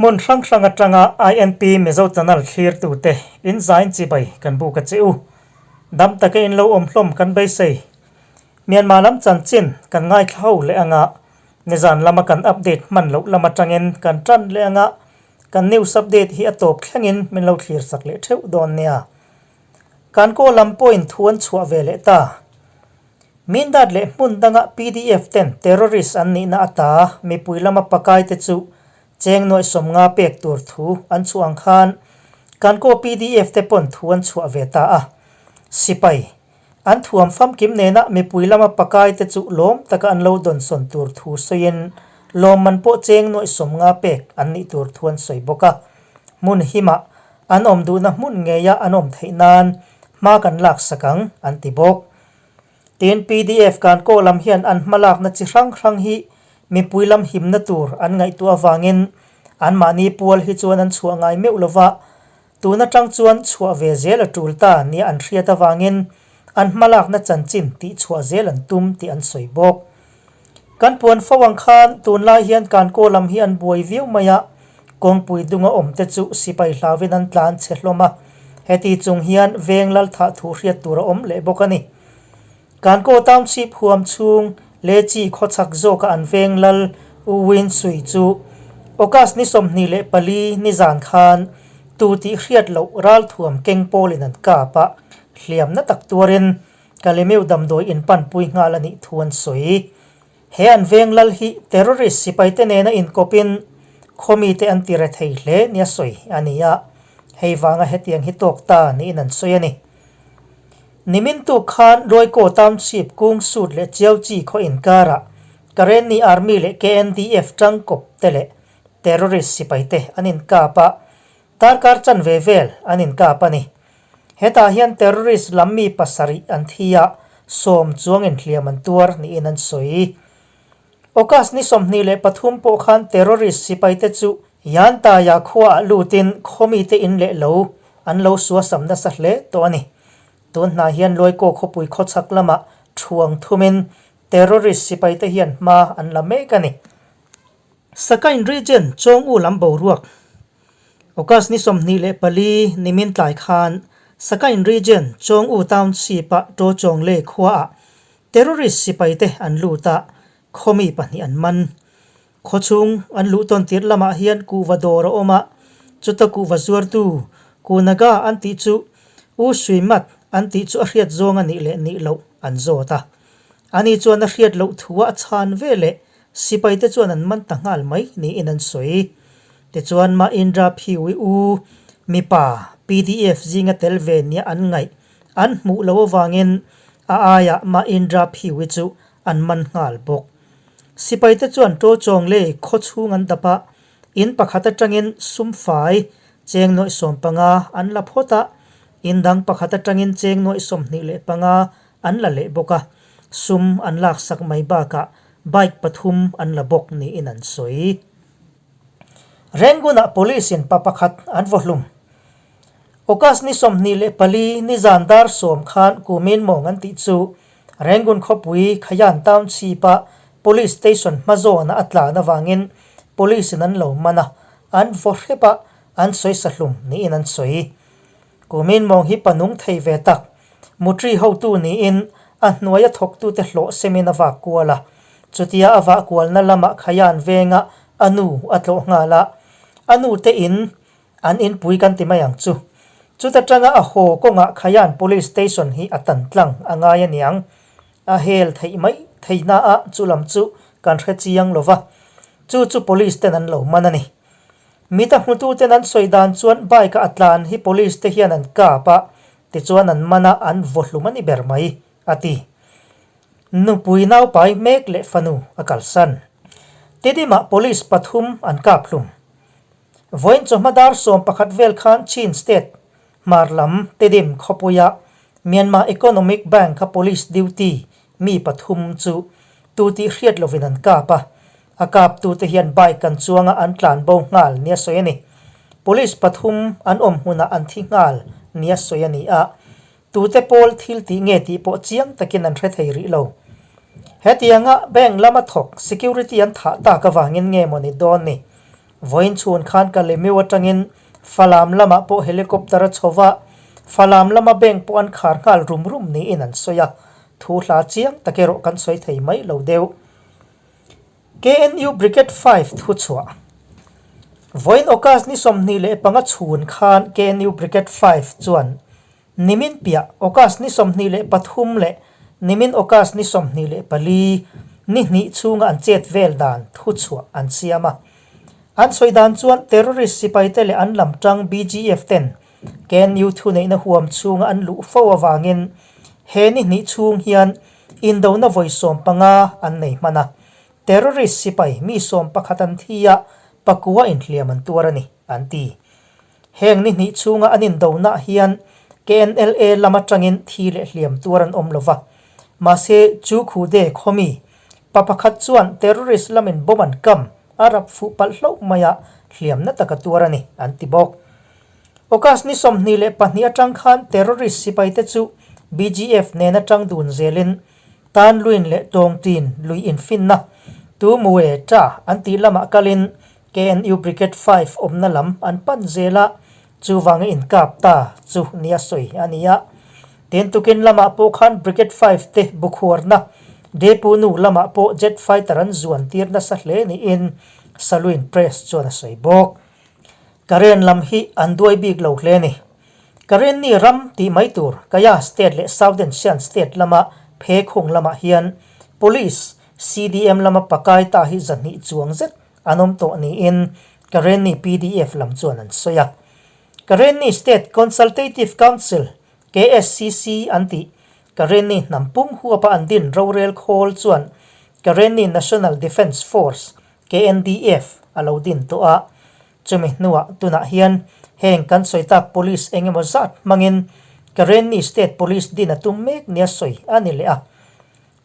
Hmun hrang hrang atanga INP Mizo Channel thlirtute in zain chibai kan buk a che u. Dam taka in lo awm hlawm kan beisei. Myanmar lam chanchin kan ngaithla ho leh anga, nizan lama kan update hman loh lam atangin kan tan leh anga, kan news update hi a tawp thlengin min lo thlir sak leh theuh dawn nia. Kan kaw lam pawhin thu an chhuah ve leh ta. Mindat leh hmun danga pdf ten terrorist an nihna ata mipui lama pakai te chu cheng nuaih 50 pek tur thu an chhuah ang khan kan kaw pdf te pawn thu an chhuah ve ta a. Sipai an thuam famkim nena mipui lama pakai te chu lawm taka an lo dawnsawn tur thu sawiin lawmman pawh cheng nuaih 50 pek an nih tur thu an sawi bawk a. Hmun himah an awm duhna hmun ngeia an awm theih nan hma kan lak sak ang an ti bawk. Tin, pdf kan kaw lam hian an hmalakna chi hrang hrang hi mipui lam himna tur an ngaihtuah avangin anmahni pual hi chuan an chhuah ngai meuh lova, tun atang chuan chhuah ve zel a tul ta nia an hriat avangin an hmalakna chanchin tih chhuah zel an tum tih an sawi bawk. Kan puan fo ang khan tunlai hian kan kaw lam hi an buai viau mai a, kawngpui dunga awm te chu sipai hlauvin an tlan chhe hlawm a, heti chung hian veng lal thah thu hriat tur a awm leh bawk a ni. Kan kaw township huam chhung Lechi khawchhak zawka an veng lal U Win Sui chu August ni 24 nizan khan tu tih hriat loh ralthuam keng pawlin an kap a, hliamna tak tuarin Kalemeu damdawi in panpui nghal a nih thu an sawi. He an veng lal hi terrorist sipaite nena inkawpin khawmite an ti re thei hle nia sawi a ni a, hei vanga hetiang hi tawk ta niin an sawi a ni. Nimin tuk khan Luaikaw Township kung sut leh Chiauchi khaw inkarah Karenni Army leh KNDF tangkawp te leh terrorist sipaite an inkap a, Darkar chanve vel an inkap a ni. Hetah hian terrorist lam mi pasarih an thi a, 10 chuang inhliam an tuar niin an sawi. August ni 23 pawh khan terrorist sipaite chu Yantaya khuaah lutin khawmite in leh lo an lo suasam nasa hle tawh a ni. Tun hnai hian Luaikaw khawpui khawchhak lamah thuang thumin terrorist sipaite hian hma an la mek a ni. Sakain Region Chawng U lam boruak August ni 24 nimin tlai khan Sakain Region Chawng U Township-a To Chawng Le khuaah terrorist sipaite an lut a, khawmi pahnih an man. Khawchhung an luh tawn tirh lamah hian kuhva dawr a awm a, chuta kuhva zuartu Kunaga an tih chu U Suimat an tih chu a hriat zawng a nih leh nih loh an zawt a. Ani chuan a hriat loh thua a chhan ve leh Sipaite chuan an man ta nghal mai niin an sawi. Tichuan Mahindra Phiwi U mipa pdf zinga tel ve nia an ngaih an hmuh loh avangin a aiah Mahindra Phiwi chu an man nghal bawk. Sipaite chuan To Chawng Lei khaw chhung an dap a, in pakhat atangin sum fai cheng nuaih 15 an la phawt a, in dang pakhat atangin cheng nuaih 25 an la leh bawk a, sum an laksak mai bakah bike pathum an la bawk niin an sawi. Rangoon-ah police-in pa pakhat an vaw hlum. August ni 24 nizan dar 10 khan kumin mawng an tih chu Rangoon khawpui Khayan Township-a police station hma zawnah a tlan avangin police-in an lo man a, an vaw hrep a, an sawisa hlum niin an sawi. Kumin mawng hi pa nung thei ve tak, Mutri hotu niin a hnuaia thawktute hlawh semin a vak kual a. Chutia a vah kualna lamah Khayan venga a nu a tlawh nghal a. A nu te in an inpui kan ti mai ang chu. Chuta tanga a haw kawngah Khayan Police Station hi a tan tlang a ngai aniang. A hel theih mai theihna a chu lam chu kan hre chiang lo va. Chu chu Police ten an lo man a ni. Mita hmututen an sawi dan chuan bike-a a tlan hi Police te hian an kap a, Tichuan an man a, an vaw hlum a ni ber mai, a ti. Nupui naupai mek leh fanu a kalsan. Tidimah police pathum an kap hlum. Vawiin chawhma dar 11 vel khan Chin State hmar lam Tidim khawpuia Myanmar Economic Bank-a police duty mi pathum chu tu tih hriat lovin an kap a. A kaptute hian bike an chuanga an tlan bo nghal nia sawi a ni. Police pathum an awm hmunah an thi nghal nia sawi a ni a, tute pawl thil tih nge tih pawh chiang takin an hre thei rih lo. Hetianga bank lama thawk security an thah tak avangin nge maw ni dawn ni? Vawiin chhun khan Kalemiu atangin Falam lamah pawh helicopter a chho va, Falam lama bank pawh an khar nghal rum rum niin an sawi a, thu hla chiang tak erawh kan sawi thei mai lo deuh. KNU Brigade Five thuchhuah. Vawiin August ni 25 chhun khan KNU Brigade Five chuan Nimin piah August ni 23 leh nimin August ni 24 ni hnih chhunga an chet vel dan thuchhuah an siam a. An sawi dan chuan terrorist sipaite leh an lam tang BGF ten KNU thuneihna huam chhunga an luh fo avangin he ni hnih chhung hian indona vawi 15 an nei hman a. Terrorist sipai mi 11 an thi a, pakua inhliam an tuar a ni, an ti. Heng ni hnih chhunga an indonaah hian KNLA lam atangin thi leh hliam tuar an awm lo va. Mahse, chu Khude khawmi pa pakhat chuan terrorist lamin bomb an kam a rap fuh palh hlauh mai a, hliamna taka tuar a ni, an ti bawk. August ni 22 atang khan terrorist sipaite chu BGF nen atang dun zelin Tan Luin leh Tawng Tin lui infinna Tu Mue Ta an tih lamah kalin KNU Brigade Five awmna lam an pan zel a, chuvanga inkap ta chu nia sawi a ni a. Tin tukin lamah pawh khan Brigade Five te bukhuarna Depu nu lamah pawh jet fighter an zuan tir nasa hle niin Saluin Press chuan a sawi bawk. Karen lam hi an duai bik lo hle a ni. Karenni ram tih mai tur Kaya State leh Southern Shan State lama phe khung lamah hian Police, CDM lama pakai ta hi zahnih chuang zet an awm tawh niin Karenni pdf lam chuan an sawi a. Karenni State Consultative Council, KSCC, an tih Karenni hnam pum huapa an din rorel khawl chuan Karenni National Defence Force, KNDF, a lo din tawh a. Chumi hnuah tunah hian heng kan sawi tak police eng emaw zat hmangin Karenni State Police din a tum mek nia sawi a ni leh a.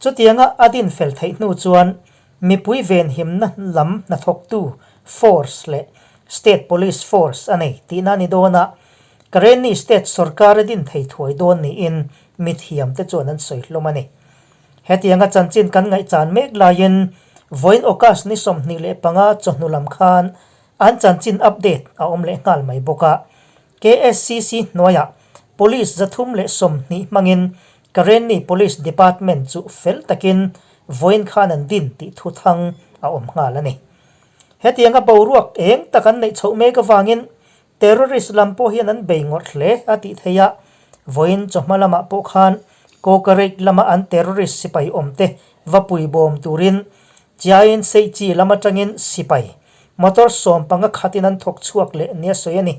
Chutianga a din fel theih hnu chuan mipui venhimna lam hnathawktu force leh State Police Force a nei tihna a ni dawn a, Karenni State sawrkar a din thei thuai dawn niin mithiamte chuan an sawi hlawm a ni. Hetianga chanchin kan ngaihchan mek laiin vawiin August ni 25 chawhnu lam khan an chanchin update a awm leh nghal mai bawk a. KSCC hnuaiah Police 320 hmangin Karenni Police Department chu fel takin vawiin khan an din tih thuthang a awm nghal a ni. Hetianga boruak eng tak an neih chhoh mek avangin Terrorist lam pawh hian an bei ngawrh hle a tih theih a, vawiin chawhma lamah pawh khan Kawkarek lama an terrorist sipai awmte va pui bawm turin Chiain Seichi lam atangin sipai motor 15 khatin an thawk chhuak leh nia sawi a ni.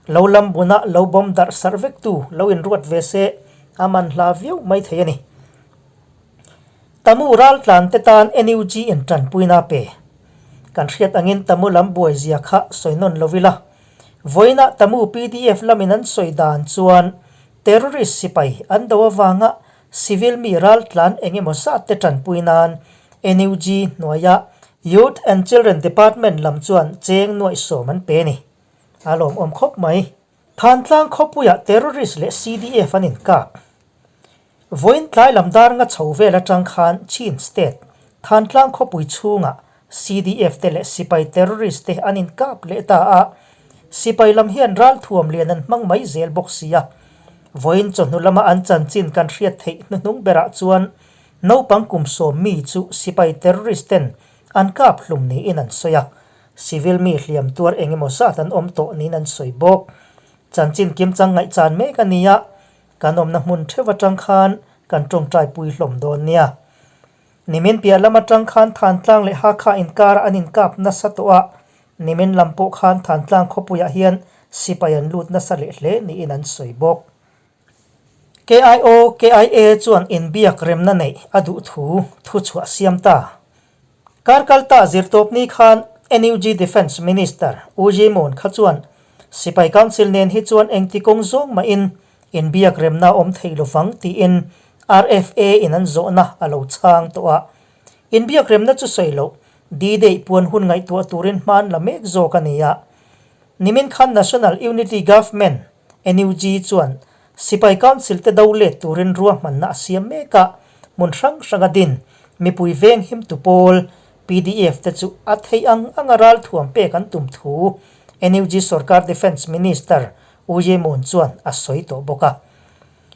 Lo lam buna lo bawm darh sarh vektu lo inruat ve se a man hla viau mai thei a ni. Tamu raltlan te tan NUG in tanpuina pe. Kan hriat angin Tamu lam buai zia kha sawi nawn lo ila. Vawiinah Tamu pdf lamin an sawi dan chuan terrorist sipai an do avanga civil mi raltlan eng emaw zat te tanpui nan NUG hnuaia Youth and Children Department lam chuan cheng nuaih sawm an pe a ni. A lawmawm khawp mai. Thantlang khawpuiah terrorist leh CDF an inkap. Vawiin tlai lam dar nga chho vel atang khan Chin State, Thantlang khawpui chhungah CDF te leh sipai terrorist te an inkap leh ta a, sipai lam hian ralthuam lian an hmang mai zel bawk si a. Vawiin chawhnu lama an chanchin kan hriat theih hnuhnung berah chuan naupang kum sawm mi chu sipai terrorist ten an kap hlum niin an sawi a, civil mi hliam tuar eng emaw zat an awm tawh niin an sawi bawk. Chanchin kimchang ngaihchan mek a ni a, Kan awmna hmun theuh atang khan kan tawngtai pui hlawm dawn nia. Nimin piah lam atang khan Thantlang leh Hakha inkarah an inkap nasa tawh a, nimin lam pawh khan Thantlang khawpuiah hian sipai an lut nasa leh hle niin an sawi bawk. KIO, KIA chuan inbiak remna neih a duh thu thuchhuah siam ta. Kar kalta zirtawpni khan NUG Defence Minister U Ji Moon kha chuan Sipai Council nen hi chuan engti kawng zawng mahin inbiak remna a awm thei lovang tiin RFA in an zawhna a lo chhang tawh a. Inbiak remna chu sawi loh, D-Day puan hun ngaihtuah turin hma an la mek zawk a ni a. Nimin khan National Unity Government, NUG, chuan Sipai Council te do let turin ruahmanna a siam mek a, hmun hrang hranga din mipui veng himtu pawl, Pdf te chu a theih ang anga ralthuam pek an tum thu NUG sorkar Defence Minister U Ye Mun chuan a sawi tawh bawk a.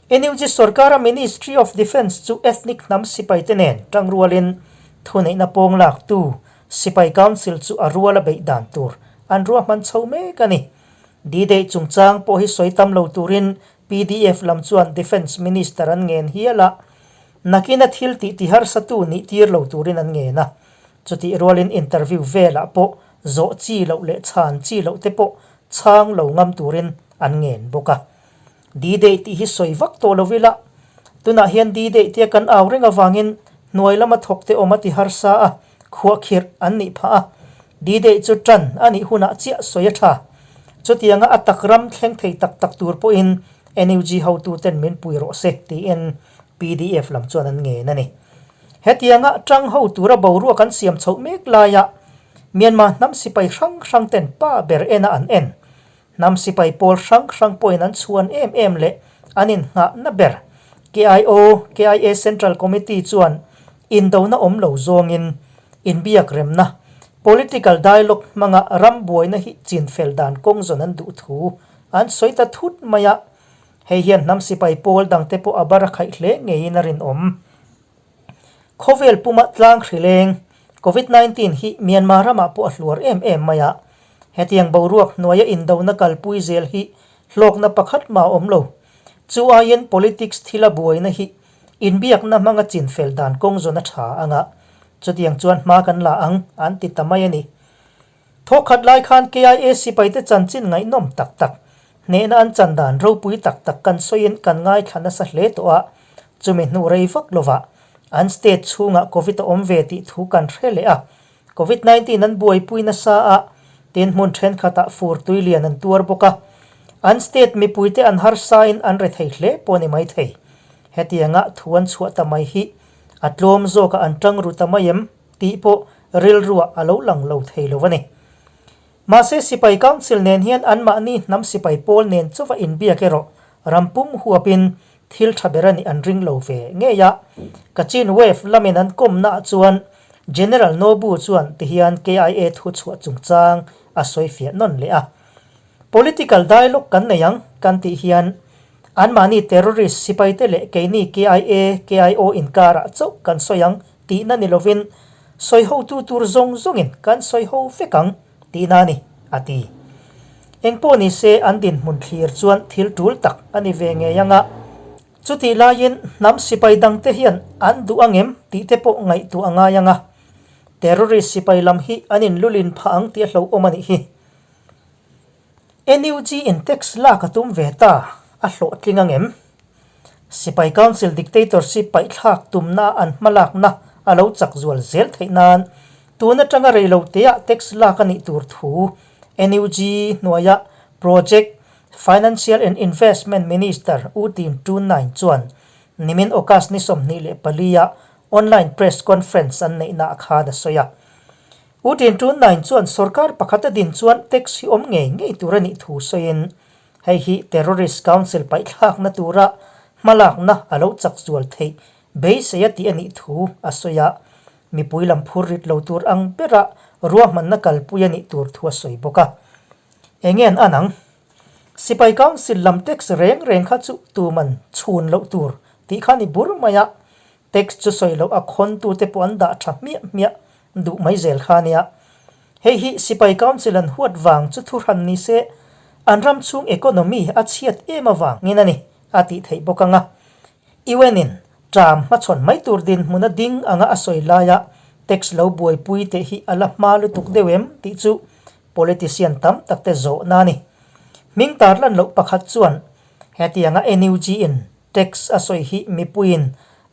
NUG sorkara Ministry of Defence chu ethnic hnam sipaite nen tangrualin thuneihna pawng laktu Sipai Council chu a rual a beih dan tur an ruahman chho mek a ni. D-Day chungchang pawh hi sawi tam lo turin pdf lam chuan Defence Minister an ngen hial a, nakina thil tih ti harsatu nih tir lo turin an ngen a. Chutih rualin interview velah pawh zawh chi loh leh chhan chi loh te pawh chhang lo ngam turin an ngen bawk a. D-Day tih hi sawi vak tawh lo ila, tunah hian D-Day tia kan au reng avangin hnuai lama thawk te awm a ti harsa a, khuahkhirh an nih phah a. D-Day chu tan a nih hunah chiah sawi a tha. Chutianga a tak ram thleng thei tak tak tur pawhin NUG hotuten min pui rawh se tiin pdf lam chuan an ngen a ni. Hetianga tang ho tura boruak an siam chhoh mek laia Myanmar hnam sipai hrang hrang ten pa ber ena an en. Hnam sipai pawl hrang hrang pawhin an chhuan em em leh an innghahna ber. KIO, KIA Central Committee chuan indona awm lo zawngin inbiak remna, political dialogue hmanga ram buaina hi chinfel dan kawng zawn an duh thu an sawi ta thut mai a. Hei hian hnam sipai pawl dangte pawh a bar a khaih hle ngeiin a rinawm. Khawvel puma tlang hrileng, Covid 19 hi Myanmar ramah pawh a hluar em em mai a. Hetiang boruak hnuaia indona kalpui zel hi hlawkna pakhat mah a awm lo. Chu aiin politics thila buaina hi inbiakna hmanga chinfel dan kawng zawn a tha ang a, chutiang chuan hma kan la ang an ti ta mai a ni. Thawkhat lai khan KIA sipaite chanchin ngaihnawm tak tak, hnehna an chan dan ropui tak tak kan sawiin kan ngaithla nasa hle tawh a, chumi hnu rei vak lovah an state chhungah Covid a awm ve tih thu kan hre leh a, Covid 19 an buaipui nasa a, tin hmun thenkhatah fur tui lian an tuar bawk a, an state mipuite an harsain an rethei hle pawh a ni maithei. Hetianga thu an chhuah ta mai hi a tlawm zawkah an tang ru ta mai em? Tih pawh rilruah a lo lang lo thei lo a ni. Mahse Sipai Council nen hian anmahni hnam sipai pawl nen chauha inbiak erawh ram pum huapin thil tha ber a nih an ring lo ve ngei a. Kachin Wave lamin an kawmnaah chuan General Nobu chuan tihian KIA thu chhuah chungchang a sawifiah nawn leh a. Political dialogue kan nei ang kan tih hian anmahni terrorist sipaite leh keini KIA, KIO inkarah chauh kan sawi ang tihna ni lovin sawi hotu tur zawng zawngin kan sawi ho vek ang tihna a ni, a ti. Engpawh ni se an dinhmun thlir chuan thil tul tak a ni ve ngei ang a, chutih laiin hnam sipai dangte hian an duh ang em tih te pawh ngaihtuah a ngai ang a, terrorist sipai lam hi an inlulin phah ang tih a hlauhawm a nih hi. NUG in tax lak a tum ve ta, a hlawhtling ang em? Sipai Council dictatorship paihthlak tumna an hmalakna a lo chak zual zel theih nan tun atanga rei lo teah tax lak a nih tur thu NUG hnuaia Project, Financial and Investment Minister U Tin Tun Naing chuan nimin August ni 24 ah online press conference an neihnaah khan a sawi a. U Tin Tun Naing chuan sorkar pakhat a din chuan tax hi awm ngei ngei tur a nih thu sawiin Hei hi Terrorist Council paihthlakna tura hmalakna a lo chak zual theih beisei a tih a nih thu a sawi a, mipui lam phur rit lo tur ang bera ruahmanna kalpui a nih tur thu a sawi bawk a. Enge an an ang? Sipai Council lam tax reng reng kha chu tuman chhun loh tur tih kha ni bur mai a, tax chu sawi loh a khawntute pawh an dah tha hmiah hmiah duh mai zel kha a nia. Hei hi Sipai Council an huat vang chu thuhran ni se, an ram chhung economy a chhiat em avangin a ni a tih theih bawk ang a. UN in ṭam hmachhawn mai tur dinhmun a ding anga a sawi laia tax lo buaipui teh hi a la hma lutuk deuh em tih chu politician tam tak te zawhna a ni. Hming tarlan loh pakhat chuan hetianga NUG in tax a sawi hi mipuiin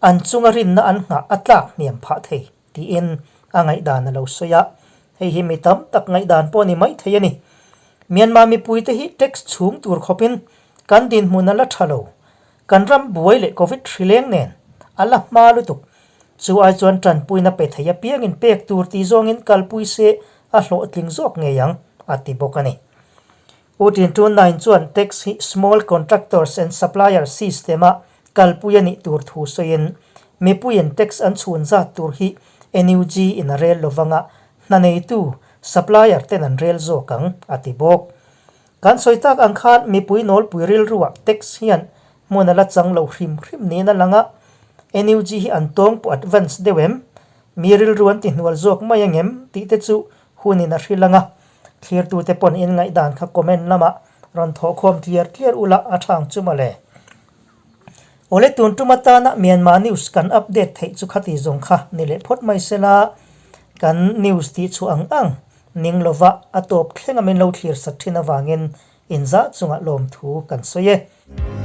an chunga rinna an nghah a tlak hniam phah thei. Tiin a ngaihdan a lo sawi a, hei hi mi tam tak ngaihdan pawh a ni maithei a ni. Myanmar mipuite hi tax chhung tur khawpin kan dinhmun a la tha lo. Kan ram buai leh Covid hrileng nen a la hma lutuk. Chu ai chuan tanpuina pe thei apiangin pek tur tih zawngin kalpui se a hlawhtling zawk ngei ang, a ti bawk a ni. U Tin Tun Nain chuan tax hi Small Contractors and Suppliers System-a kalpui a nih tur thu sawiin, mipuiin tax an chhun zat tur hi NUG in a rel lovanga hna neitu, supplier ten an rel zawk ang, a ti bawk. Kan sawi tak ang khan mipui nawlpui rilruah tax hian hmun a la chang lo hrim hrim niin a lang a, NUG hi an tawng pawh advance deuh em? Mi rilru an ti hnual zawk mai angem? tih te chu hunin a hrilh ang a, thlirtute pawn in ngaihdan kha comment lamah rawn thawhkhawm tliar tliar ula a thang chu mawle. Awle tun tum atana Myanmar news kan update theih chu khati zawng kha ni leh phawt mai sela, kan news tih chhuah ang ang ning lova a tawp thleng a min lo thlir sak thin avangin inzah chungah lawmthu kan sawi e.